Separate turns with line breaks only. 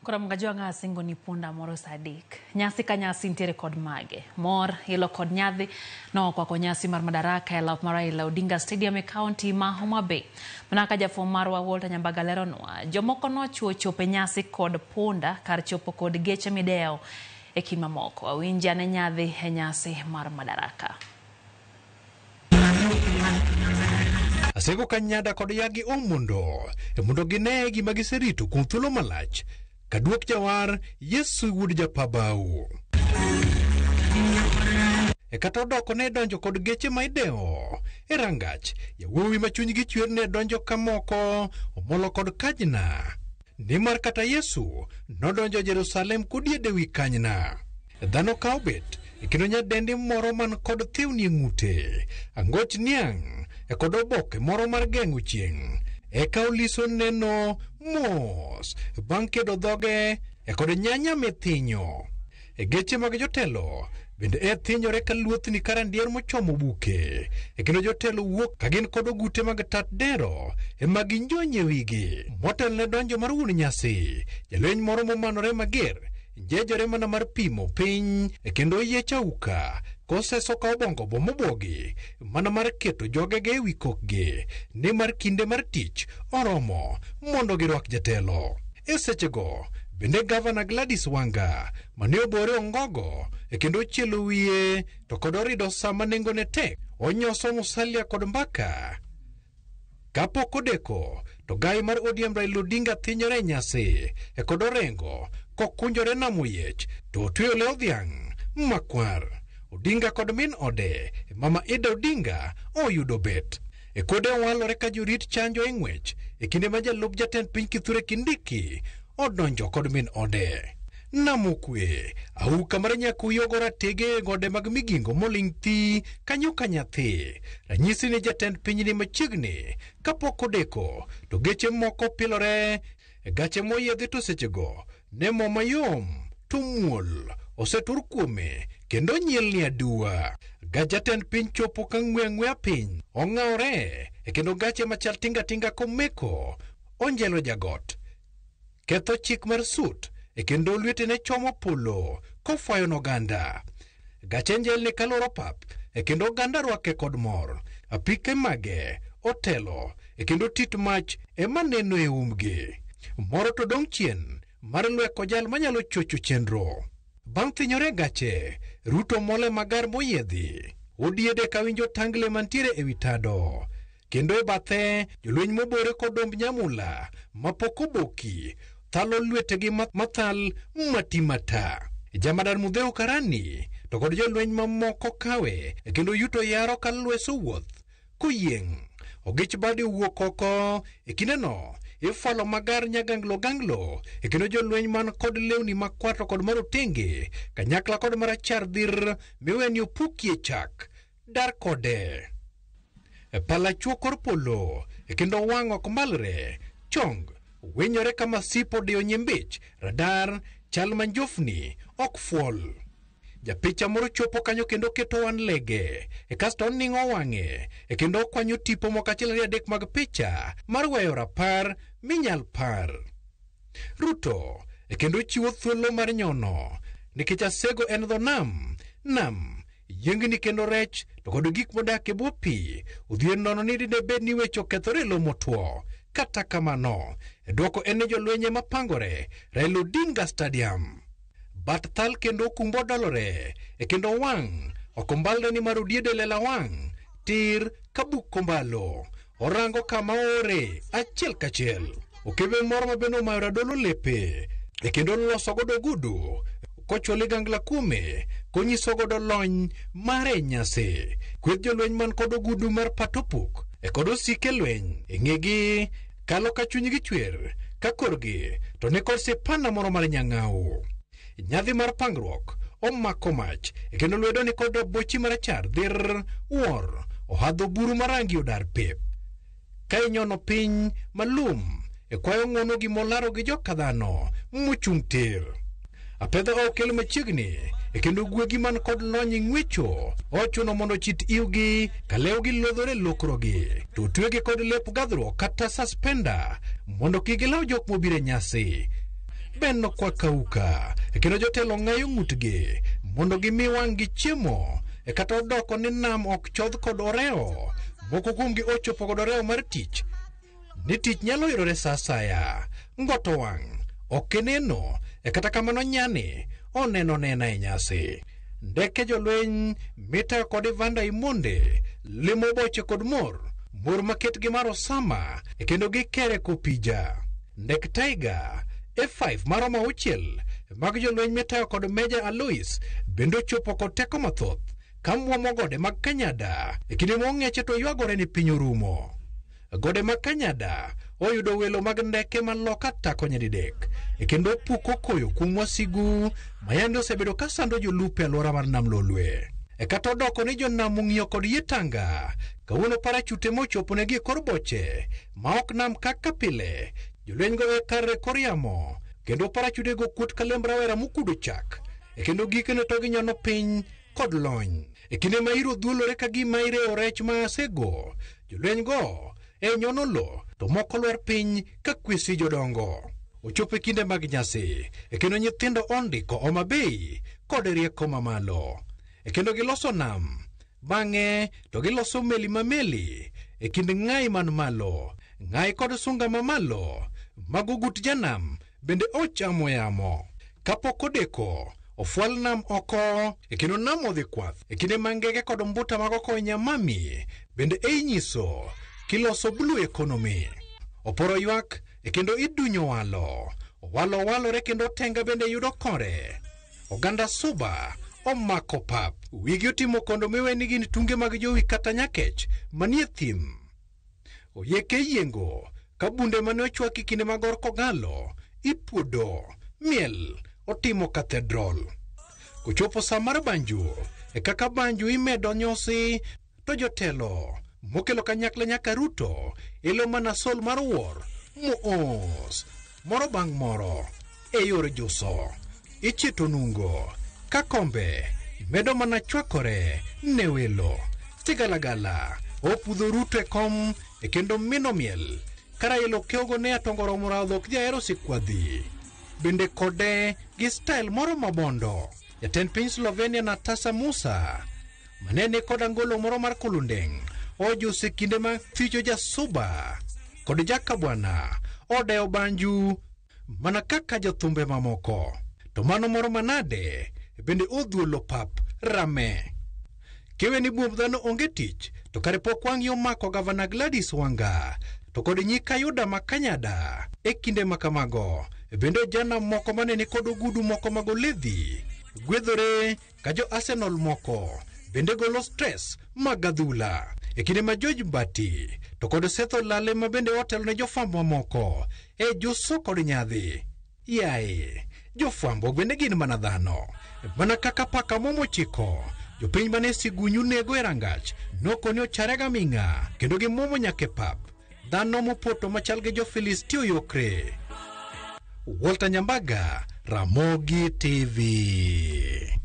Koro Mgajwang'a asingo ni punda moro saa 3. Nyasi ka nyasi nitiere kod mage. Mor, ilo kod nyadhi nokwako nyasi mar Madaraka e lap mar Raila Odinga Stadium e kaunti ma Homa Bay. Mana kaka jafwambo marwa Walter Nyambaga leronwa, jomoko nochuo chopo e nyasi kod punda kar chopo kod geche midewo e kind mamoko. Awinji ane nyadhi e nyasi mar Madaraka.
Asego Kanyada kod Yagi Omondo e mondo gine gima giserito kuom thuolo malach kaduok jawar Yesu wuod Japabau. E kata odoko ne donjo kod geche ma idewo e rangach, yawuowi ma chunygi chwer ne donjo kamoko omolo kod kajna. Nimar kata Yesu nodonjo Jerusalem kodiede wi kanyna. Dhano ka obet e kendo nyadendi moro man kod thiwni e ng'ute, angoch niang' e kod oboke moro mar geng'o chieng'. Eka oliso neno mos bang' kedo dhoge e kod nyanya mithinyo. E geche mag jotelo bende e thinyore ka luothni ka randier mochomo buke. E kendo jotelo wuok ka gin kod ogute mag tat dero ema ginjonye wigi. Motel ne donjo mar wuon nyasi, jalweny moro momanore mager njejore mana mar pimo piny e kendo oyiech auka koseso ka obongo bo mobogi mana mar keto jogege e wi kokgi nimar kinde mar tich oromo mondo girwak jatelo. E sechego bende gavana Gladys Wanga mane obore ongogo e kendo ochielo wiye to kod orido sama nengone tek onyoso Musalia kod mbaka. Kapok odeko to gai mar ODM Raila Odinga thinyore e nyasi e kod Orengo kokunjore nam oyiech to otweyo lew dhiang' makwar. Odinga kod min ode Mama Ida Odinga oyudo bet. E kode owalore ka jorit chanjo e ng'wech e kinde ma jalup jatend piny Kithure Kindiki odonjo kod min ode. Namokwe, auka mar nyakuyo ogo ratege e gode mag Migingo moling' thi kanyo ka nyathi. Ranyisi ni jatend piny ni machiegni kapok odeko to geche moko pilore e gache moyiedhi to sechego ne mo mayom to muol osetur kuome kendo onyielni aduwa. Gach jatend piny chopo ka ng'we ang'weya piny ong'awore e kendo gache machal tinga tinga komeko onjelo jagot. Ketho chik mar sut e kendo lwetene chomo polo kofwayo noganda. Gache njelni kalworo pap e kendo oganda rwake kod mor. Apike mage otelo e kendo tit mach ema neno e umgi. Moro to dong' chien mar lweko jal manyalo chocho chenro. Bang' thinyore gache, Ruto mole magar moyiedhi. Odiede kawinjo tangle mantiere ewi tado. Kendo e bathe, jolweny mobore kod domb nyamula mapok oboki thalo lwetegi mathal mati mata. Jamadar Mudheu Karani to kod jolweny mamoko kawe kendo yuto yaro ka lweso wuoth koyieng'. Ogich bade owuok oko e kindeno ifwalo magar nyaganglo ganglo e kendo jolweny man kod lewni makwar to kod marotenge kanyakla kod marachar dhir miweni opukie chak dar kode. Pala chuo kor polo e kendo wang' ok malre chong winyore ka masip odiyo nyimbich radar chal ma njofni ok fuol. Japicha moro chopo kanyo kendo keto wan lege e kasto oning'o wang'e e kendo okwanyo tipo moko achiel ariyo adek mag picha mar weyo rapar minyal par. Ruto e kendo chiwo thuolo mar nyono nikech Asego en dho nam, nam yiengni kendo rech to kod gik modak e bwo pi odhier nono ni dine bed ni weche okethore e lowo motwo. Kata kamano, e dwoko en ni jolweny ema pangore Raila Odinga Stadium. Bat thal kendo okumbo dolore e kendo wang' ok ombalre ni mar odiede lela wang' tir ka buk kombalo. Orango kama oore achiel kachiel. Okebe moro ma bende omayo radolo lepe e kendo oloso godo ogudu kochwo ligangla kuome konyiso godo lony mare e nyasi. Kweth jolweny man kod ogudu mar patopuk e kod osike lweny e ng'egi kalo ka chunygi chwer ka korgi to ni kod sipana moro mar nyang'au. Nyadhi mar pangruok omako mach e kendo lwedo ni kod bochi marachar dhir wuor ohadho buru marangi odar pep. Ka inyono piny malum e kwayo ng'wono gimolaro gi joka dhano mochung' tir. Apedha okel machiegni e kendo gwegi man kod lony e ng'wecho ochuno mondo ochit iwgi ka lewgi lodhore lokrogi to otwegi kod lep gadhruok kata suspender mondo kik gilaw jok mobiro e nyasi. Ben nokwakauka kendo jotelo ng'ayo ng'utgi mondo gimi wang'gi chiemo e kata odoko ni nam ok chodh kod oreo. Moko kuomgi ochopo kod oreo mar tich ni tich nyalo yudore sa asaya. Ngoto wang' ok ineno e kata kamano nyani oneno nena e nyasi. Ndeke jolweny mitayo kod Ivanda Imonde limo boche kod mor mor maket gi mar Osama e kendo gikere kopija. Ndek Tiger F5 maromo 6 mag jolweny mitayo kod Meja Alois bende ochopo kod teko mathoth ka muomo gode mag Kanyada e kinde mong'eche to ywagore ni piny orumo. Gode mag Kanyada oyudo welo mag ndeke maloka tako nyadidek e kendo puko koyo kuom wasigu mayande osebedo ka sando jolupo e alwora mar Nam Lolwe. E kata odoko ni jonam ong'iyo kod yie tanga, kawuono parachute mochopo negi e kor boche ma ok nam kaka pile, jolweny go e kar e kor yamo kendo parachute go kuot ka lemb rawera mokudo chak e kendo gikone to ginyono piny kod lony. E kinde ma iro dhuolore ka gima irewo rech ma asego, jolweny go e nyono lo to moko lwar piny ka kwesi jodongo. Ochopo e kinde mag nyasi e kendo nyithindo ondiko Homa Bay kod rieko mamalo. E kendo giloso nam, bang'e to giloso meli ma meli e kind ng'ai man malo, ng'ai kod sunga mamalo, mago gut janam bende ochamo yamo. Kapok odeko, ofwal nam oko e kendo nam odhi kwath e kinde ma ngege kod mbuta mag oko e nyamami bende e inyiso kiloso blue economy. Oporo ywak e kendo idunyo walo, owalo walore kendo tenga bende yudo kore. Oganda Suba omako pap, wigi otimo kondo miwe ni gin tunge mag jowi kata nyakech manie thim. Oyieke yiengo ka bunde mane ochwaki kinde mag or kogalo ipuodo miel otimo cathedral. Kochopo sa mar banju e kaka banju imedo nyosi to jotelo mokelo kanyakla nyaka Ruto elo mana sol mar wuor moos moro bang' moro e yor juso. Ichito nungo ka kombe medo mana chwakore ne welo. Sigalagala opudho Ruto e kom e kendo mino miel ka Raila okewgo ne atongo romo radho ok jahero sikwadhi. Bende kode gi style moro mabondo. Jatend piny Slovenia Natasa Musa mane ni kod angolo moro mar kulundeng' ojuso e kinde ma Fijo Jasuba kod Jakabwana odewo banju mana kaka jothumbe mamoko. To mano moro manade bende odhuolo pap rame. Kiwe ni buomb dhano onge tich to kare pok wang'i omako gavana Gladys Wanga to kod nyi Kayuda ma Kanyada e kinde ma kamago. Bende ojana moko mane ni kod ogudu moko mag oledhi gwedhore ka jo Arsenal moko bende golo stress mag adhula. E kinde ma George Mbati to kod Seth Olale ma bende otelo ne jofwambo mamoko e juso kod nyadhi. Yaye, jofwambo bende gin mana dhano. Mana kaka paka momo chiko, jopiny mane sigunyu nego e rangach nokoni ochare gaming'a kendo gimomo nyaka e pap. Dhano mopoto machal gi jo-Filistio yokre. Walter Nyambaga, Ramogi TV.